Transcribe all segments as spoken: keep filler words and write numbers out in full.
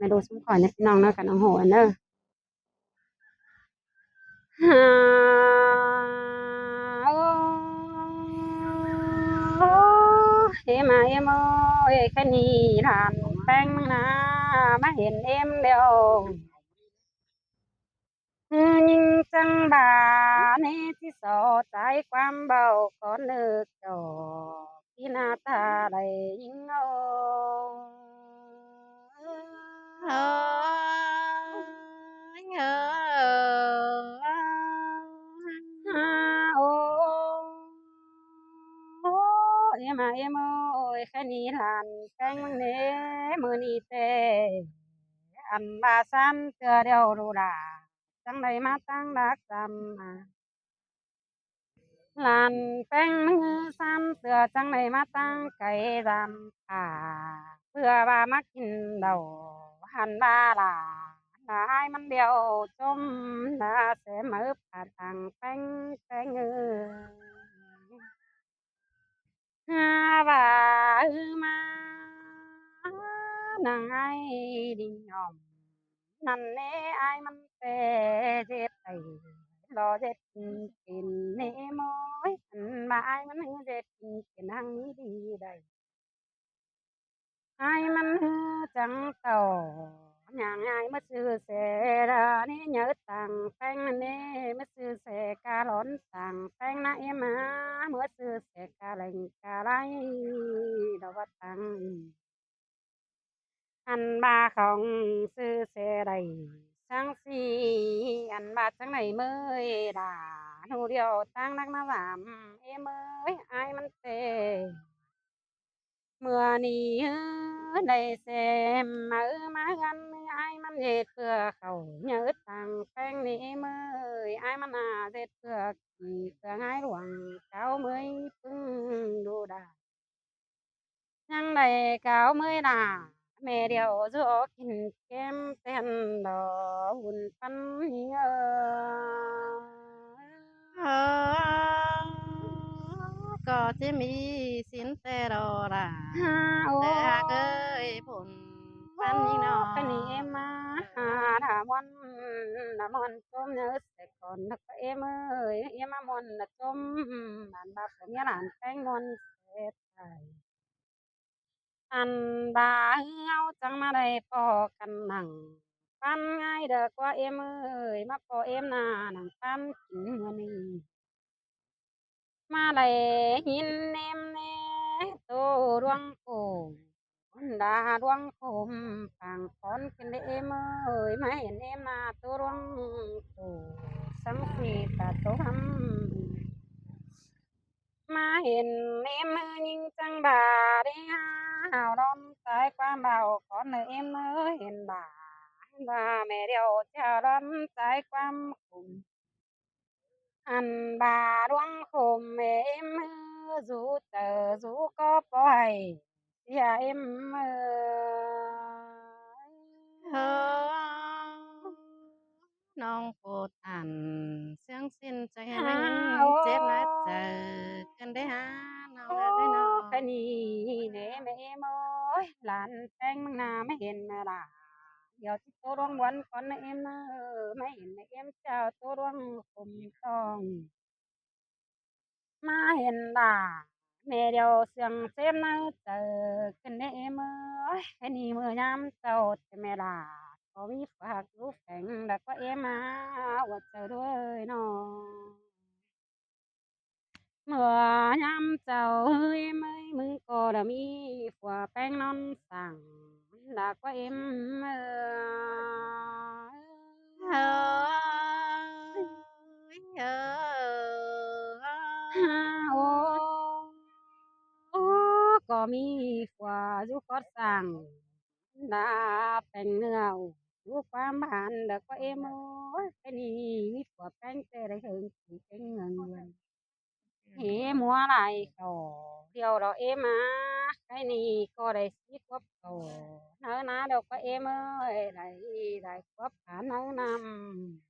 Mẹ đu sum khỏi nè, ꞌpi ꞌnọng ꞌnớ, căn ủng hộ ꞌnớ. Ôi, êm à, êm ơi, cái nì làn ꞌpéng ꞌmắn ꞌná, ꞌmá hên êm ꞌlẹo. ꞌNhính chắng ꞌva ꞌnị ꞌchí so ꞌchái ꞌquám báu cón ꞌnự ꞌchọ ꞌpi ꞌná ta đảy ꞌnhính âu. Ơ, ơ, ơ, ơ, ơ, êm à, êm ơi, cái nì làn ꞌpéng ꞌmắn ꞌnế, ꞌmự ꞌnị ꞌtẹ ăn ꞌva ꞌsán ꞌtưa ꞌlẹo ꞌlụk ꞌlạ. Chắng đảy ꞌmá ꞌtáng đắc dăm à. Làn ꞌpéng ꞌmắn ꞌsán ꞌtưa chắng đảy ꞌmá ꞌtáng cay dăm à. ꞌPưa ꞌva ꞌmá kin đaư hăn ꞌva ꞌlạ, ꞌlạ ải ꞌmắn ꞌlẹo ꞌchốm, ꞌlạ ꞌsém máư pha tang ꞌpéng, ꞌpéng ơi. Hả, ꞌva ư ꞌmá nẳng ải đi ꞌnhóm. ꞌNặn ꞌnế ải ꞌmắn ꞌtẹ ꞌdệt đảy lo ꞌdệt kin ꞌnế ꞌmới. Ăn ꞌva ải ꞌmắn ꞌdệt kin hăng ꞌmí đi đảy. Ải ꞌmắn ꞌhứ chắng tảu, ꞌnhắng ải ꞌmá ꞌsứ se đa ꞌnế nháư tang ꞌpéng ꞌnặn ꞌnế, ꞌmá ꞌsứ se cá lón tang ꞌpéng ꞌná êm à, ꞌmá ꞌsứ se cá leng cá lai, đaư ꞌva tang. Ăn ꞌva khong ꞌsứ se đảy, chắng ꞌsị, ăn ꞌva chắng đảy ꞌmới đa, ꞌnụ ꞌlẹo ꞌtáng đắc ꞌmá dăm, êm ơi, ải ꞌmắn ꞌtẹ. ꞌMưa ꞌnị ư đảy ꞌsém máư ꞌmá ꞌhướn, ải ꞌmắn ꞌdệt ꞌpưa khảu nháư tang ꞌpéng ꞌnị ꞌmới, ải ꞌmắn ꞌnạ ꞌdệt ꞌpưa kỉ ꞌpưa ải luông cáo ꞌmới ꞌpứng đu đa. Chắng đảy cáo ꞌmới đa, ꞌme ꞌlẹo dú ók kin kém ꞌtén đo ꞌhụn ꞌpắn ꞌnị ơ. Ơ, ꞌcọ ꞌchí ꞌmí sín ꞌtẹ đo đa. Hả, ôi. ꞌTẹ hák ơi, phôn ꞌpắn ꞌnị ꞌnọ. Cái nì êm ꞌmá, hả, đa ꞌmuôn, đa ꞌmuôn ꞌchốm nháư se cón, đa ꞌcọ êm ơi, êm ꞌmá ꞌmuôn đa ꞌchốm, bản ꞌva phôn ꞌmía lản ꞌpéng ꞌmuôn se tảy. Ăn ꞌva ư ꞌháu chắng ꞌmá đảy ꞌpo căn nẳng ꞌpắn ải đa ꞌcọ êm ơi, ꞌmá ꞌpo êm ꞌná nẳng ꞌpắn kin ꞌmưa ꞌnị. ꞌMá đảy ꞌhịn êm ꞌnế tô ꞌluống khôm, đa ꞌluống khôm pang cón kin đé êm ơi, ꞌmá hên êm ꞌná tô ꞌluống khôm, săng ꞌsị ta tô hăm. ꞌMá hên êm ꞌnhính chắng ꞌva đé hả, hảư lón ꞌchái ꞌquám báu cón ꞌnớ êm ơi, hên ꞌva, ꞌva ꞌme ꞌlẹo ꞌchí hảư lón ꞌchái ꞌquám khôm. Ăn ꞌva ꞌluống khôm ꞌme êm ư, dú chaư dú ꞌcọ ꞌpo hảư sia êm ơi. Ơ, ꞌnọng pô tản ꞌsướng ꞌsịn chắng hên ꞌchếp nả chaư ꞌcứn đé hả ꞌnọng ơi ꞌnọng. Cái nì ꞌnế ꞌme êm ơi, lản ꞌpéng ꞌmắn ꞌná ꞌmá hên ꞌmá đa. Điêu ꞌchí tô ꞌluống ꞌmuôn cón ꞌnớ êm ꞌnớ, ꞌmá hên ꞌmá êm ꞌchí tô ꞌluống khôm tong. ꞌMá hên đa, ꞌme điêu ꞌsướng ꞌchếp nả chaư ꞌcứn đé êm ơi. Cái nì ꞌmưa ꞌnhám chảu ꞌchí ꞌme đa, ꞌcọ ꞌmí phua hảư dú pheng đa ꞌcọ êm ꞌmá, ꞌva chaư đuôi ꞌnọ. ꞌMưa ꞌnhám chảu êm ơi, ꞌmứng ꞌcọ đa ꞌmí phua ꞌpéng ꞌnón săng đa ꞌcọ êm ơi. Ơ, ơ, ơ, ơ. Ô, ô, ꞌcọ ꞌmí phua dú khót săng đa ꞌpéng ꞌnưa, dú ꞌquám bản đa ꞌcọ êm ơi. Cái nì ꞌmí phua ꞌpéng ꞌtẹ đa hơng kỉ ꞌpéng ꞌngớn ꞌngớn. Hế ꞌmúa lai khảu điêu đo êm ꞌmá. Cái nì ꞌcọ đảy sí cốp khảu nháư ꞌná đa ꞌcọ êm ơi, đảy, đảy cốp khả nháư ꞌnặm.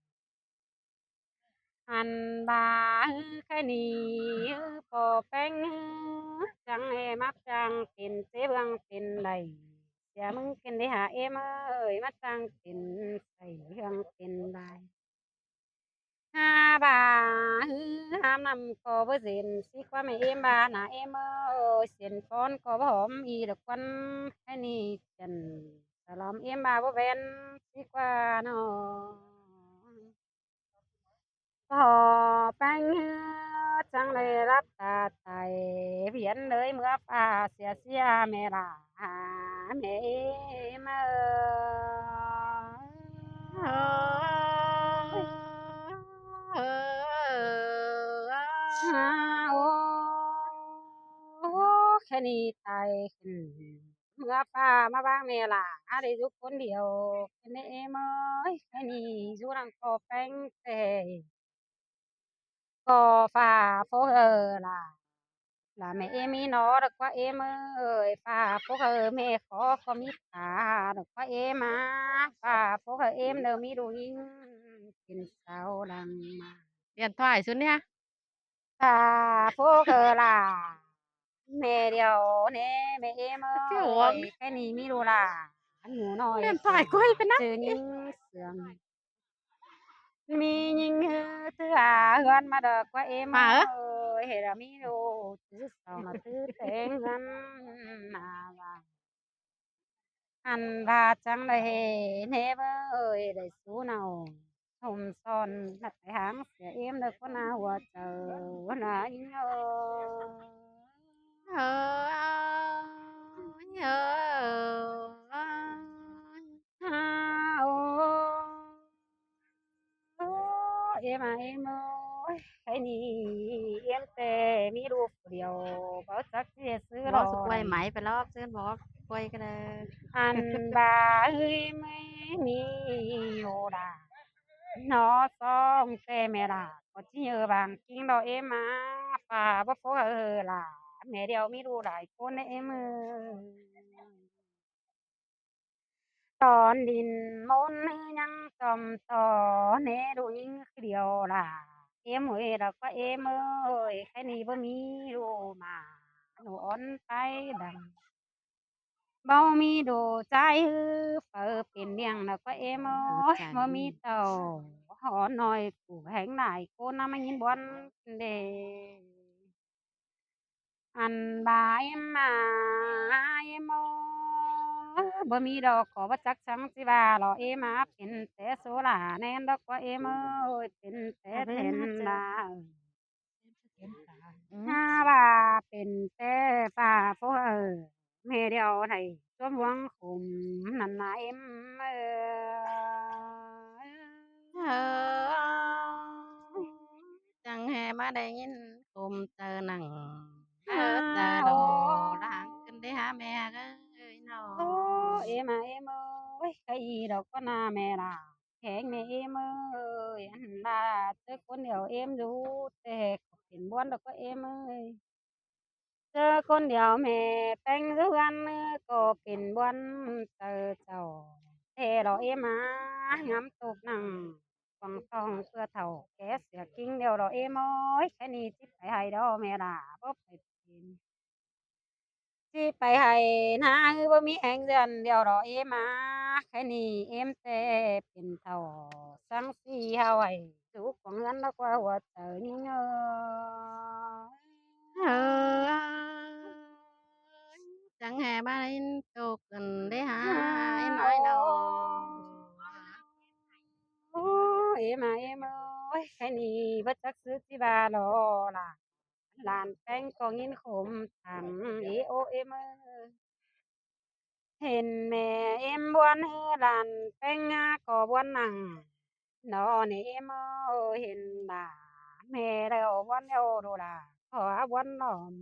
Ăn ꞌva ư cái nì ư ꞌpo ꞌpéng ư, chắng êm ắp chắng pên ꞌchế ꞌvướng pên đảy. ꞌSịa ꞌmứng kin đi hả ꞌếm ơi, ꞌmá ꞌchăng pên sảy ꞌhướng pên lai. Hả ꞌva ꞌhứ ꞌhám ꞌnặm ꞌcọ báu dên, sí ꞌquá ꞌmẹ ꞌếm ꞌva nả ꞌếm ơi, siên phón ꞌcọ báu hỏm ꞌnị đa ꞌquán, hảư ꞌnị chăn sa lom ꞌếm ꞌva báu ꞌvén, sí ꞌquá ꞌnọ. Pó ꞌpéng ꞌhứ ꞌchăng đảy lắp ta tai, phiến đới ꞌmứa ꞌphạ sia sia ꞌmẹ lả, ꞌmẹ ꞌếm ơi. Ôi, khay ꞌnị tai khửn ꞌmứa ꞌphạ ꞌmá ꞌváng ꞌmẹ lả, đảy dú ꞌcốn điêu. Khay ꞌnị ꞌếm ơi, khay ꞌnị dú ꞌnặn ꞌcọ ꞌpéng ꞌtẹ ꞌcọ ꞌphạ phốc ꞌhứ lả. Lả ꞌmẹ ꞌếm ꞌmí ꞌnọ đa ꞌquá ꞌếm ơi, ꞌphạ phốc ꞌhứ ꞌmẹ khó ꞌcọ ꞌmí ta đa ꞌquá ꞌếm ꞌmá. ꞌPhạ phốc ꞌhứ ꞌếm đaư ꞌmí đu ꞌnhính pên sau lăng ꞌmá. Điện thoại xuống nhá. ꞌPhạ phốc ꞌhứ lả. ꞌMẹ điêu ꞌnị, ꞌmẹ ꞌếm ơi, khay ꞌnị ꞌmí đu lả. Ăn ꞌnụ ꞌnọi. Điện thoại quay bên đó. Sư ꞌnhính sương. ꞌMí ꞌnhính ꞌhứ thứ hả ꞌhướn ꞌmá đa ꞌquá ꞌếm ơi. Hả? Hê đa ꞌmí đu thứ sau ꞌmá thứ têng ꞌhướn ꞌmá ꞌva. Ăn ꞌva ꞌchăng đảy hê ꞌnị ꞌva ơi, đảy sú nả ꞌhôm son ꞌnặt pay háng sia ꞌếm đa ꞌcốn nả hua chaư nả ꞌnhính ơi. Ơ, ơ, ơ, ơ. Hả, ô. Ô, ꞌếm à, ꞌếm ơi, khay ꞌnị ꞌếm ꞌtẹ ꞌmí đu phủ điêu, báu chắc ꞌchí ꞌhế sư. Báu lo su quay máy vlog, sư báu quay cái này. Ăn ꞌva ơi, ꞌmí ꞌmí ô đa. Nó song ꞌtẹ ꞌmẹ lả, ꞌcọ ꞌchí nhớ bang kin lo ꞌếm à, ꞌphạ báu phốc ꞌhứ lả, ꞌmẹ điêu ꞌmí đu lai ꞌcốn ꞌnị ꞌếm ơi. Tỏn đin ꞌmôn ꞌnhắng chom tỏn ꞌnị đu ꞌnhính điêu lả. ꞌEm ơi, đa ꞌquá ꞌEm ơi, khay ꞌnị báu ꞌmí đu ꞌmá, đu ón pay đăm. Báu ꞌmí đu ꞌchái ꞌhứ phaư pên ꞌliệng, đa ꞌquá ꞌEm ơi, báu ꞌmí tảu. Hảư ꞌnọi phủ héng lai, ꞌcốn ꞌnặm ꞌmá ꞌnghín bón đê. Ăn ꞌva ꞌEm ꞌmá, ꞌEm ơi, báu ꞌmí đaư ꞌcọ báu chắc chắng ꞌchí ꞌva lo ꞌEm ꞌmá, pên té số lả ꞌnén đaư ꞌquá ꞌEm ơi, pên té then lả. Hả ꞌva pên té ꞌphạ phốc ꞌhứ, ꞌmẹ điêu đảy ꞌsuôm ꞌhuống khum ꞌnặn ꞌmá ꞌEm ơi. Chắng hê ꞌmá đảy ꞌnghín khum chaư nẳng. Ơ, chaư đô, lăng kin đảy hả ꞌmẹ ơi ꞌnọ. Ô, ꞌEm à, ꞌEm ơi, khay ꞌnị đaư ꞌquá nả ꞌmẹ lả. Khéng ꞌmẹ ꞌEm ơi, ăn ꞌva ꞌchớ ꞌcốn điêu ꞌEm dú, té ꞌcọ pên ꞌbuôn đaư ꞌquá ꞌEm ơi. ꞌChớ ꞌcốn điêu ꞌmẹ ꞌpéng dú ăn ꞌcọ pên ꞌbuôn chaư chảu. Té lo ꞌEm ꞌmá, ngắm tốc nẳng quảng tong ꞌpưa thảu ké sia kin điêu lo ꞌEm ơi, khay ꞌnị ꞌchí pay hảư đaư ꞌmẹ lả, báu pay pên. ꞌChí pay hảư nả ꞌhứ báu ꞌmí héng dơn điêu lo ꞌEm ꞌmá, khay ꞌnị ꞌEm té pên thảu săng ꞌsị hảư hảư dú cuông ꞌhướn đaư ꞌquá hua chaư ꞌnhính ơi. Ơ, chắng hê ꞌmá đảy tốc kin đảy hả ꞌEm ơi ꞌnọ. Ô, ꞌEm à, ꞌEm ơi, khay ꞌnị báu chắc sư ꞌchí ꞌva lo lả. Lản ꞌpéng ꞌcọ ꞌnghín khum tham ꞌi ô ꞌEm ơi. Hên ꞌmẹ ꞌEm ꞌbuôn ꞌhứ lản ꞌpéng ꞌcọ ꞌbuôn nẳng. ꞌNọ ꞌnị ꞌEm ơi, hên lả ꞌmẹ điêu ꞌbuôn điêu đu lả, ꞌcọ ꞌbuôn lom.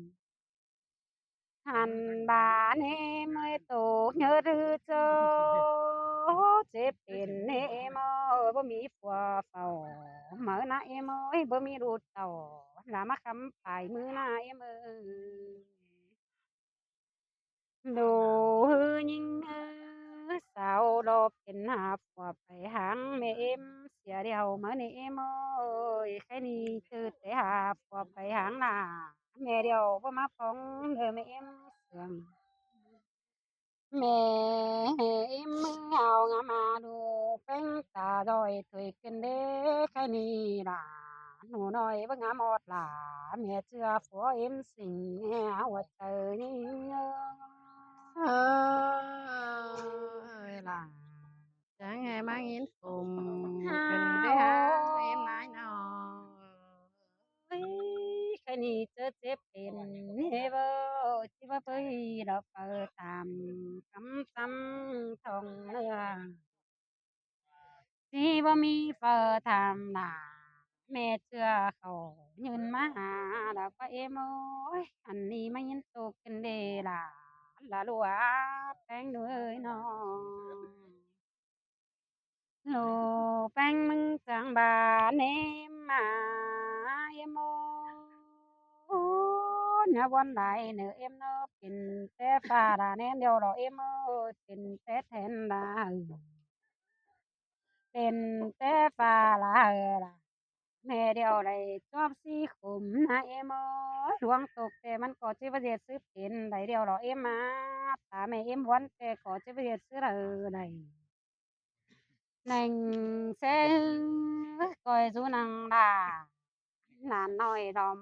Ăn ꞌva ꞌnị ꞌEm ơi, tô ꞌnhớ thứ ꞌchớ, ꞌchế pên ꞌnị ꞌEm ơi, báu ꞌmí phua phảu máư nả ꞌEm ơi, báu ꞌmí đu tảu, lả ꞌmá khắm pay ꞌmứ nả ꞌEm ơi. Đu ꞌhứ ꞌnhính ꞌhứ sau lo pên hả phua pay háng ꞌmẹ ꞌEm, sia điêu máư ꞌnị ꞌEm ơi, khay ꞌnị ꞌchư té hả phua pay háng lả, ꞌmẹ điêu báu ꞌmá phóng đaư ꞌmẹ ꞌEm sương. ꞌMẹ ꞌếm ꞌmứ hao ngắm a ꞌlụk ꞌpéng ta ꞌdọi thôi kin đé. Khay ꞌnị lả ꞌnụ ꞌnọi báu ngắm ót lả, ꞌmẹ ꞌchưa phua ꞌếm sing ꞌhua chaư ꞌnị. Ơ, ơi lả, chắng ꞌhê ꞌmá ꞌnghín phôm kin đé hả, ꞌếm ꞌmá ꞌnọ. Ơi, khay ꞌnị ꞌchớ chếp pên ꞌnị báu, ꞌchí báu ꞌpưa lo phaư tham cắm ꞌtắm thong ꞌnưa. ꞌChí báu ꞌmí phaư tham nả, ꞌmẹ ꞌchưa khảu ꞌnhưn ꞌmá hả lả ꞌva ꞌếm ơi, ăn ꞌnị ꞌmá ꞌnghín tô kin đé lả, lả ꞌlụk ꞌpéng ꞌnị ơi ꞌnọ. ꞌLụk ꞌpéng ꞌmứng chắng ba ꞌnị ꞌmá ꞌếm ơi. Ú, ꞌnhá ꞌvón lai ꞌnớ ꞌếm ꞌnớ, pên té ꞌphạ lả ꞌnéo điêu lo ꞌếm ơi, pên té then lả, pên té ꞌphạ lả lả. ꞌMẹ điêu đảy chóp ꞌsí khủm nả ꞌếm ơi. Luống tốc ꞌtẹ ꞌmắn ꞌcọ ꞌchí báu ꞌdệt ꞌsứ pên đảy điêu lo ꞌếm ꞌmá. Ta ꞌmẹ ꞌếm ꞌvón ꞌtẹ ꞌcọ ꞌchí báu ꞌdệt ꞌsứ đảy đảy. ꞌNéng ꞌsứ ꞌcoi dú ꞌnăng lả, lả ꞌnọi đom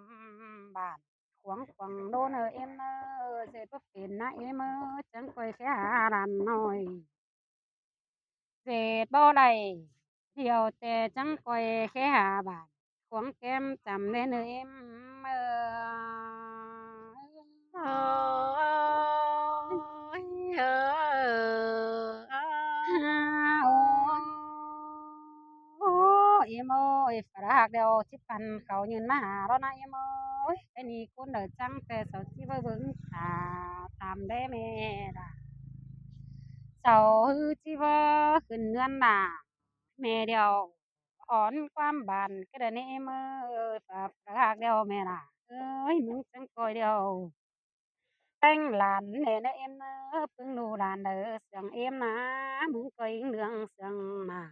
bản khuống quăng đôn ꞌnớ ꞌếm ꞌnớ. ꞌDệt báu pên nả ꞌếm ꞌnớ, chắng ꞌcoi khék hả lả ꞌnọi. ꞌDệt báu đảy, điêu ꞌtẹ chắng ꞌcoi khék hả bản khuống kem chăm ꞌnớ ꞌnớ ꞌếm ơi. Ôi, ơ, ơ, ơ. Ô, ꞌếm ơi, phả ꞌhặc điêu ꞌchí păn khảu ꞌnhưn ꞌmá hả lo nả ꞌếm ơi. Khay ꞌnị ꞌcốn đaư chắng ꞌtẹ sau ꞌchí báu bớng ta tham đé ꞌmẹ lả. Sau ꞌhứ ꞌchí báu khửn ꞌngớn lả. ꞌMẹ điêu ón ꞌquám bản ꞌcọ đảy ꞌnị ꞌếm ơi, phả, phả ꞌhặc điêu ꞌmẹ lả. Ơi, ꞌmứng chắng ꞌcoi điêu ꞌpéng lan ꞌnị ꞌnớ ꞌếm ꞌnớ, ꞌpứng ꞌlụk lan đaư siêng ꞌếm nả, ꞌmứng ꞌcoi ꞌnhính ꞌnương siêng nả.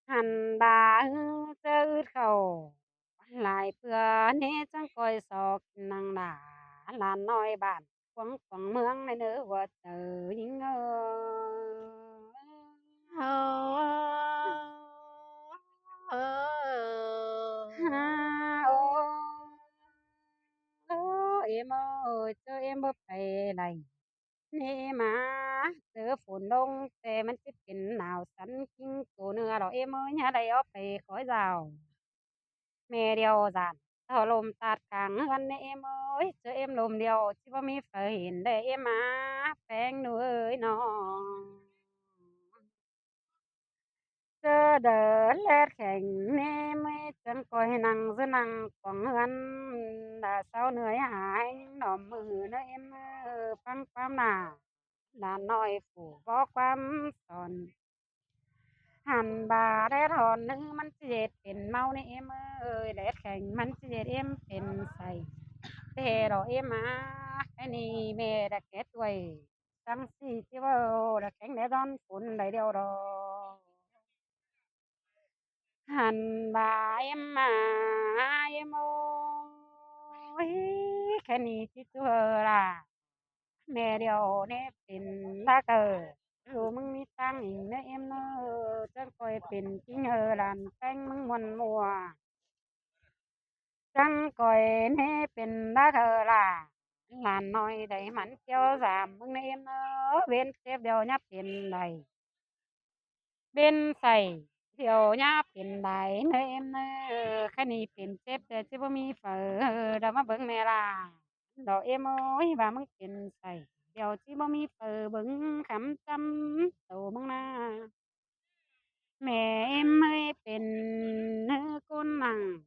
Hăn ba ꞌhứ ꞌchớ ứt khảu lai ꞌpưa ꞌnị chắng ꞌcoi so kin ꞌnăng lả, lan ꞌnọi bản khuống quăng ꞌmướng ꞌnị ꞌnớ ꞌhua chaư ꞌnhính ơi. Ơ, ơ, ơ, ơ. Ơ, ꞌếm ơi, ꞌchớ ꞌếm báu pay đảy ꞌnị ꞌmá, ꞌchớ phôn ꞌlống ꞌtẹ ꞌmắn ꞌchí pên nảo sắn ꞌkính tô ꞌnưa lo ꞌếm ơi, ꞌnhá đảy ók pay khói dao. ꞌMẹ điêu dản ꞌtọ ꞌlôm ꞌtặt cang ꞌhướn ꞌnị ꞌếm ơi, ꞌchớ ꞌếm ꞌlôm điêu ꞌchí báu ꞌmí phaư hên đảy ꞌếm ꞌmá, ꞌpéng ꞌnị ơi ꞌnọ. ꞌChớ đaư ꞌlẹt kheng ꞌnị ꞌmí chắng ꞌcoi ꞌnăng dú ꞌnăng cuông ꞌhướn, đa sau ꞌnưới hả ꞌhéng ꞌnọm ꞌmự ꞌnớ ꞌếm ơi, ꞌphắng ꞌquám nả lan ꞌnọi phủ bók ꞌquám son. Hăn ba ꞌlẹt hon ꞌnứ ꞌmắn ꞌchí ꞌdệt pên ꞌmáu ꞌnị ꞌếm ơi, ꞌlẹt kheng ꞌmắn ꞌchí ꞌdệt ꞌếm pên sảy. Té lo ꞌếm ꞌmá, khay ꞌnị ꞌmẹ đa ké ꞌtoi chắng ꞌsị ꞌchí báu đa kéng đé ꞌdọn phôn đảy điêu lo. Hăn ba ꞌếm ꞌmá, ꞌếm ơi, khay ꞌnị ꞌchí ꞌchua lả. ꞌMẹ điêu ꞌnị pên ꞌlạ cơ, ꞌlụk ꞌmứng ꞌmí ꞌtáng inh ꞌnớ ꞌếm ꞌnớ, chắng ꞌcoi pên ꞌkính ơ lan ꞌpéng ꞌmứng ꞌmuôn ꞌmua. Chắng ꞌcoi ꞌnị pên ꞌlạ cơ lả, lan ꞌnọi đảy mẳn ꞌkiêu dam ꞌmứng ꞌnớ ꞌếm ꞌnớ, ꞌbến chếp điêu ꞌnhá pên đảy. ꞌBến sảy điêu ꞌnhá pên đảy ꞌnớ ꞌếm ꞌnớ, khay ꞌnị pên chếp ꞌtẹ ꞌchí báu ꞌmí phaư đa ꞌmá bớng ꞌmẹ lả. Lo ꞌếm ơi, ꞌva ꞌmứng pên sảy điêu ꞌchí báu ꞌmí phaư bớng khắm chăm tô ꞌmứng nả. ꞌMẹ ꞌếm ơi pên ꞌcốn ꞌnăng,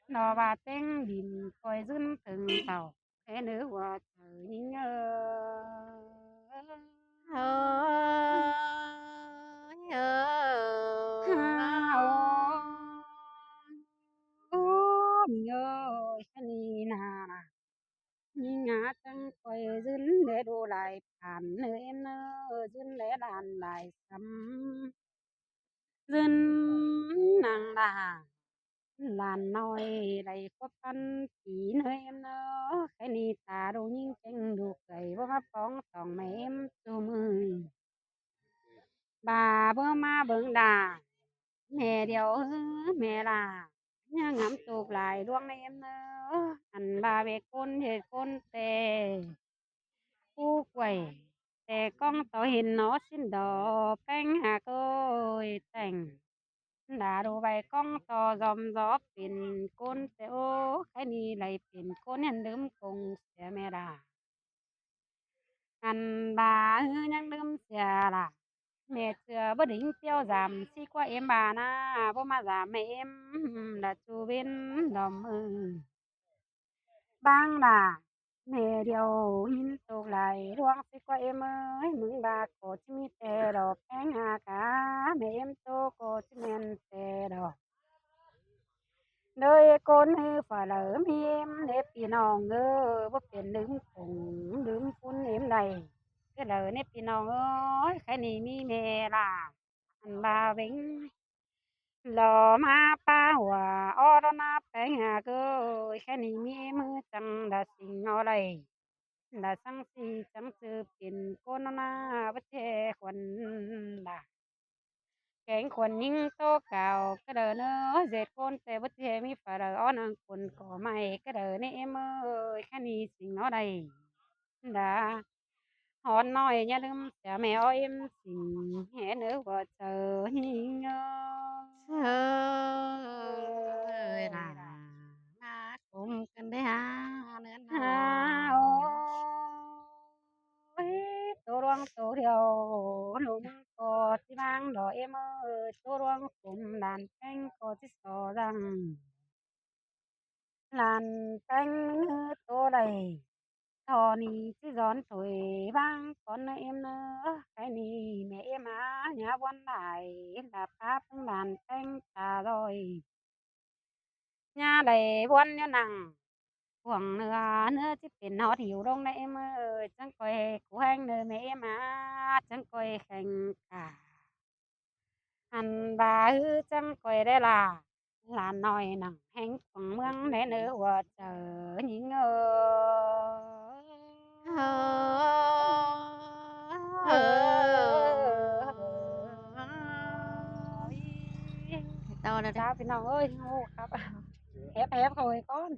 lo ꞌva ꞌtếng đin ꞌcoi ꞌdứn tơng tảu, té ꞌnớ ꞌhua chaư ꞌnhính ơ. Ơ, ơ, ơ, ơ. Ô, ꞌnhính ơi, khay ꞌnị nả, ꞌnhính ngả chắng ꞌcoi ꞌdứn đé đu lai phan ꞌnớ ꞌếm ꞌnớ, ꞌdứn đé đan lai sắm. ꞌDứn ꞌnăng đa hả lan ꞌnọi đảy khuốp căn pi ꞌnớ ꞌếm ꞌnớ. Khék ꞌnị ta ꞌlụk ꞌnhính cheng ꞌlụk đảy báu ꞌmá póng tỏng ꞌmẹ ꞌếm ꞌchu ꞌmự. Ba báu ꞌmá bớng đa, ꞌmẹ điêu ꞌhứ ꞌmẹ đa, ꞌnhá ngắm ꞌtộc lai ꞌluống ꞌnớ ꞌếm ꞌnớ. Ăn ba ꞌvạy ꞌcốn ꞌdệt ꞌcốn ꞌtẹ, ꞌcú quảy ꞌtẹ ꞌcóng ꞌto hên nó ꞌsịn đỏ ꞌpéng hák ơi tẻng. Đa đu ꞌvạy ꞌcóng ꞌto dom dó pên ꞌcốn ꞌtẹ ꞌố. Khék ꞌnị đảy pên ꞌcốn ꞌnhắng ꞌlứm công sia ꞌmẹ đa. Ăn ba ꞌhứ ꞌnhắng ꞌlứm sia đa. ꞌMẹ ꞌchưa báu đính ꞌtiếu dăm ꞌsị ꞌquá ꞌếm ba ꞌna, báu ꞌmá dăm ꞌmẹ ꞌếm đa ꞌchu bến đom ơi. Bang đa, ꞌmẹ điêu ꞌhịn ꞌtộc lai ꞌluống ꞌsị ꞌquá ꞌếm ơi, ꞌmứng ba ꞌcọ ꞌchí ꞌmí ꞌtẹ đỏ ꞌpéng hák, ꞌmẹ ꞌếm ꞌtố ꞌcọ ꞌchí ꞌmen ꞌtẹ đỏ. ꞌNới ꞌcốn ꞌhứ phả đaư ꞌmí ꞌếm ꞌnế ꞌpi ꞌnọng ơ, báu pên ꞌlứm công ꞌlứm ꞌcốn ꞌếm đảy. Cá đaư ꞌnế ꞌpi ꞌnọng ơi, khék ꞌnị ꞌmí ꞌmẹ đa. Ăn ba ꞌvạy lỏ ꞌmá ꞌpá hua ók đó ꞌná ꞌpéng hák ơi, khék ꞌnị ꞌmí ꞌếm ꞌhứ chắng đa sính ók đảy. Đa săng ꞌsị chắng ꞌchư pên ꞌcốn đó ꞌná báu ꞌchẹ khuôn đa. Kéng khuôn ꞌnhính ꞌtố cảo cá đaư ꞌnớ, ꞌdệt ꞌcốn ꞌtẹ báu ꞌchẹ ꞌmí phả đaư ók nẳng khuôn ꞌcọ ꞌmạy cá đaư ꞌnế ꞌếm ơi, khék ꞌnị sính ók đảy. Đa hón ꞌnọi ꞌnhá ꞌlứm sia ꞌmẹ ók ꞌếm sính hé ꞌnớ ꞌcọ chaư ꞌnhính ơ. Ơi đa, ꞌmá cốm căn đé há ꞌnớ há ơ. Ôi, ꞌtố ꞌluống ꞌtố điêu, ꞌlụk ꞌmứng ꞌcọ ꞌchí ꞌváng đỏ ꞌếm ơi, ꞌtố ꞌluống cốm đan ꞌpéng ꞌcọ ꞌchí so dăng. Lan ꞌpéng ꞌhứ ꞌtố đảy, thỏ ꞌnị ꞌchí dón thôi ꞌváng cón ꞌnớ ꞌếm ꞌnớ. Khék ꞌnị ꞌmẹ ꞌếm ꞌmá ꞌnhá ꞌvón đảy, đa ꞌpá ꞌpứng lan ꞌpéng ta ꞌlới. ꞌNhá đảy ꞌvón ꞌnhá nẳng cuông ꞌnớ, ꞌnớ ꞌchí pên ꞌhọt hiu ꞌlống đảy ꞌếm ơi, chắng ꞌcoi cú ꞌhéng ꞌnớ ꞌmẹ ꞌếm ꞌmá, chắng ꞌcoi kheng cả. Ăn ba ꞌhứ chắng ꞌcoi đảy la, lan ꞌnọi nẳng ꞌhéng cuông ꞌmướng đảy ꞌnớ ꞌcọ chaư ꞌnhính ơ. Tao đa. Chào ꞌpi ꞌnọng ơi, ngô khắp. Hép hép thôi con.